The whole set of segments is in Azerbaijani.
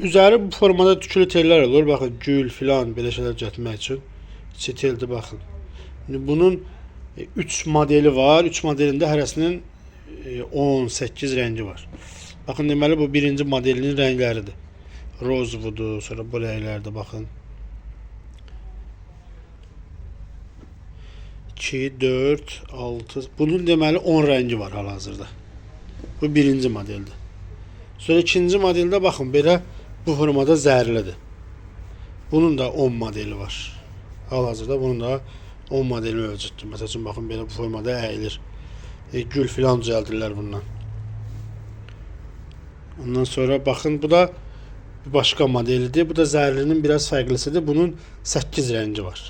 Üzəri bu formada tükülü tellər olur. Baxın, gül filan belə şeylər düzəltmək üçün. İçi teldir, baxın. İndi bunun 3 modeli var. 3 modelində hərəsinin 18 rəngi var. Baxın, deməli bu birinci modelinin rəngləridir. Rosewood'u, sonra bu rənglərdir, baxın. 2, 4, 6. Bunun deməli 10 rəngi var hal-hazırda. Bu birinci modeldir. Sonra ikinci modeldə baxın, belə bu formada zərlidir. Bunun da 10 modeli var. Hal-hazırda bunun da 10 modeli mövcuddur. Məsəl üçün, baxın, belə bu formada əyilir. Gül filan düzəldirlər bundan. Ondan sonra baxın, bu da başqa modelidir. Bu da zərlinin biraz fərqlisidir. Bunun 8 rəngi var.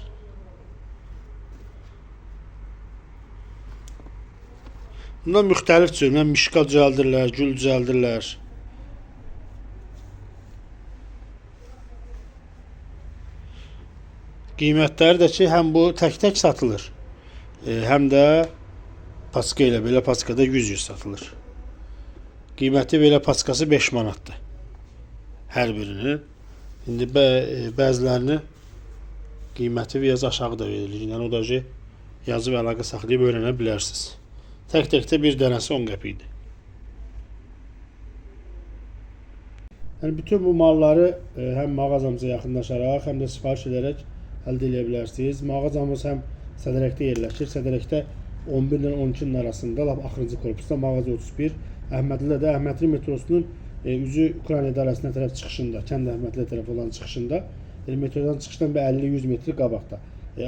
Bundan müxtəlif cür, mişka düzəldirlər, gül düzəldirlər. Qiymətləri də ki, həm bu tək-tək satılır, həm də paçka ilə, belə paçkada 100-100 satılır. Qiyməti belə paçkası 5 manatdır. Hər birinin. İndi bəzilərini qiyməti biraz aşağı da verilir. Yəni o da ki, yazıb əlaqə saxlayıb öyrənə bilərsiniz. Tək-təkdə bir dənəsi 10 qəpikdir. Yəni bütün bu malları həm mağazamıza yaxınlaşaraq, həm də sifariş edərək əldə edə bilərsiniz. Mağazamız həm Sədərəkdə yerləşir. Sədərəkdə 11 ilə 12-nin arasında, lap axırıncı korpusda, mağaza 31. Əhmədlidə də Əhmədli metrosunun üzü Ukrayna idarəsinə tərəf çıxışında, kənd Əhmədliyə tərəf olan çıxışında, yəni metrodan çıxışdan bir 50-100 metr qabaqda.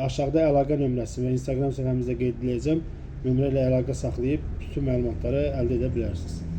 Aşağıda əlaqə nömrəsi və Instagram səhifəmizdə qeyd edəcəm. Nömrə ilə əlaqə saxlayıb bütün məlumatları əldə edə bilərsiniz.